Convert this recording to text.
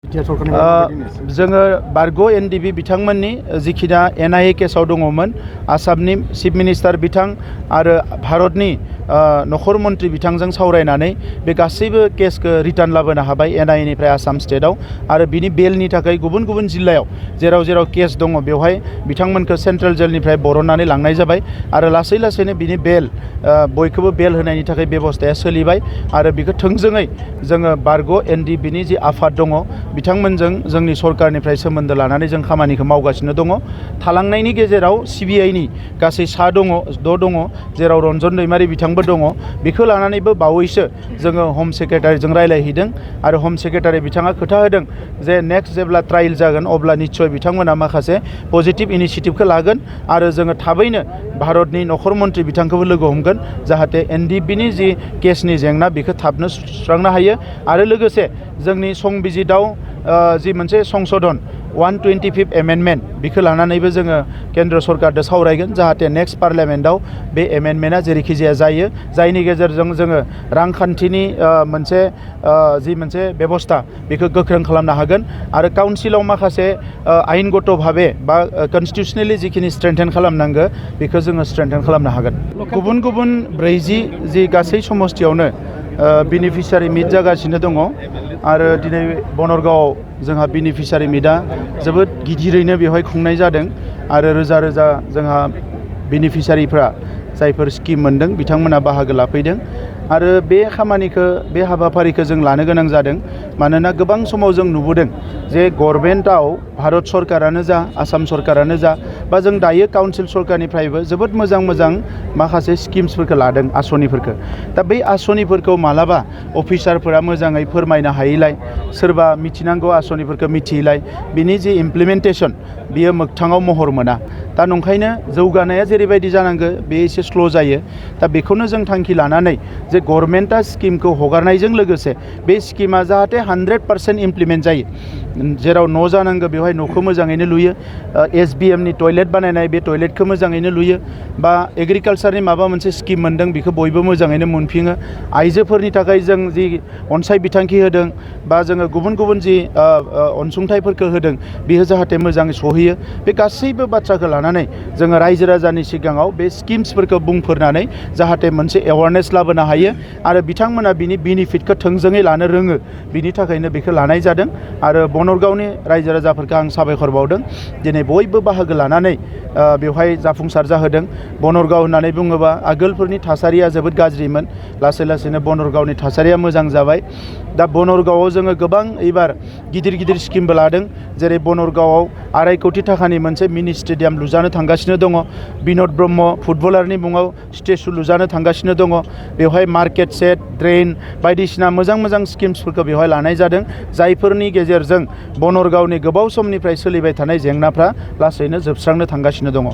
जोङो बारग' NDFB बिथांमोननि जिखिना NIA केसाव दङमोन आसामनि चिफ मिनिस्टार बिथां आरो भारतनि नखर मन्त्रि बिथांजों सावरायनानै बे गासैबो केसखौ रिटार्न लाबोनो हाबाय NIA निफ्राय आसाम स्टेटआव आरो बिनि बेलनि थाखाय गुबुन गुबुन जिल्लायाव जेराव जेराव केस दङ बेवहाय बिथांमोनखौ सेन्ट्रेल जेलनिफ्राय बरननानै लांनाय जाबाय आरो लासै लासैनो बिनि बेल बयखौबो बेल होनायनि थाखाय बेबस्थाया सोलिबाय आरो बेखौ थोंजोङै जोङो बारग' NDFBनि जि आफाद दङ बिथांमोनजों जोंनि सरकारनिफ्राय सोमोन्दो लानानै जों खामानिखौ मावगासिनो दङ। थालांनायनि गेजेराव CBIनि गासै द' दङ जेराव रन्जन दैमारि बिथांबो दङ। बेखौ लानानैबो बावैसो जोङो हम सेक्रेटारिजों रायलायहैदों आरो हम सेक्रेटारि बिथाङा खोथा होदों जे नेक्स्ट जेब्ला ट्रायल जागोन अब्ला निस्सय बिथांमोना माखासे पजिटिभ इनिशिएटिभखौ लागोन आरो जोङो थाबैनो भारतनि नखर मन्त्रि बिथांखौबो लोगो हमगोन जाहाथे NDFBनि जि केसनि जेंना बेखौ थाबनो सुस्रांनो हायो आरो लोगोसे जोंनि संबिजिताव जि मोनसे संशोधन 125 एमेन्डमेन्ट बेखौ लानानैबो जोङो केन्द्र सरकारजों सावरायगोन जाहाथे नेक्स्ट पार्लियामेन्टआव बे एमेन्डमेन्टआ जेरैखि जाया जायो जायनि गेजेरजों जोङो रांखान्थिनि जि मोनसे बेबस्था बेखौ गोख्रों खालामनो हागोन आरो काउन्सिलाव माखासे आयेनगत भाबे बा कन्स्टिटिउसनेलि जिखिनि स्ट्रेंथेन खालामनांगौ बेखौ जोङो स्ट्रेंथेन खालामनो हागोन। गुबुन गुबुन 40 जि गासै समस्तियावनो बेनिफिसियारि मिट जागासिनो दङ आरो दिनै बनरगावआव जोंहा बेनिफिसियारि मिटआ जोबोद गिदिरैनो बेवहाय खुंनाय जादों आरो रोजा रोजा जोंहा बेनिफिसियारिफ्रा जायफोर स्किम मोनदों बिथांमोना बाहागो लाफैदों आरो बे खामानिखौ बे हाबाफारिखौ जों लानो गोनां जादों मानोना गोबां समाव जों नुबोदों जे गभर्नमेन्टआव भारत सरकारानो जा आसाम सरकारानो जा बा जों दायो काउन्सिल सरकारनिफ्रायबो जोबोद मोजां मोजां माखासे स्किम्सफोरखौ लादों आसनिफोरखौ दा बै आसनिफोरखौ मालाबा अफिसारफोरा मोजाङै फोरमायनो हायैलाय सोरबा मिथिनांगौ आसनिफोरखौ मिथियैलाय बिनि जि इमप्लिमेन्टेसन बियो मोगथाङाव महर मोना दा नंखायनो जौगानाया जेरैबायदि जानांगौ बे एसे स्ल' जायो दा बेखौनो जों थांखि लानानै जे गभर्नमेन्टआ स्किमखौ हगारनायजों लोगोसे बे स्किमा जाहाथे 100% इमप्लिमेन्ट जायो जेराव न' जानांगौ बेवहाय न'खौ मोजाङैनो लुयो SBMनि टयलेट बानायनाय बे टयलेटखौ मोजाङैनो लुयो बा एग्रिकालसारनि माबा मोनसे स्किम मोनदों बेखौ बयबो मोजाङैनो मोनफिङो आइजोफोरनि थाखाय जों जि अनसाय बिथांखि होदों बा जोङो गुबुन गुबुन जि अनसुंथाइफोरखौ होदों बेयो जाहाथे मोजाङै सहैयो बे गासैबो बाथ्राखौ लानानै जोङो रायजो राजानि सिगाङाव बे स्किम्सफोरखौ बुंफोरनानै जाहाथे मोनसे एवारनेस लाबोनो हायो आरो बिथांमोना बिनि बेनिफिटखौ थोंजोङै लानो रोङो बिनि थाखायनो बेखौ लानाय जादों आरो बनरगावनि रायजो राजाफोरखौ आं साबायखर बावदों दिनै बयबो बाहागो लानानै बेवहाय जाफुंसार जाहोदों। बनरगाव होननानै बुङोबा आगोलफोरनि थासारिया जोबोद गाज्रिमोन लासै लासैनो बनरगावनि थासारिया मोजां जाबाय दा बनरगावआव जोङो गोबां एबार गिदिर गिदिर स्किमबो लादों जेरै बनरगावआव 2.5 कोटी थाखानि मोनसे मिनि स्टेडियाम लुजानो थांगासिनो दङ बिन'द ब्रह्म फुटबलारनि मुङाव स्टेचु लुजानो थांगासिनो दङ बेवहाय मार्केट सेट ड्रेन बायदिसिना मोजां मोजां स्किम्सफोरखौ बेवहाय लानाय जादों जायफोरनि गेजेरजों बनरगावनि गोबाव समनिफ्राय सोलिबाय थानाय जेंनाफ्रा लासैनो जोबस्रांनो थांगासिनो दङ।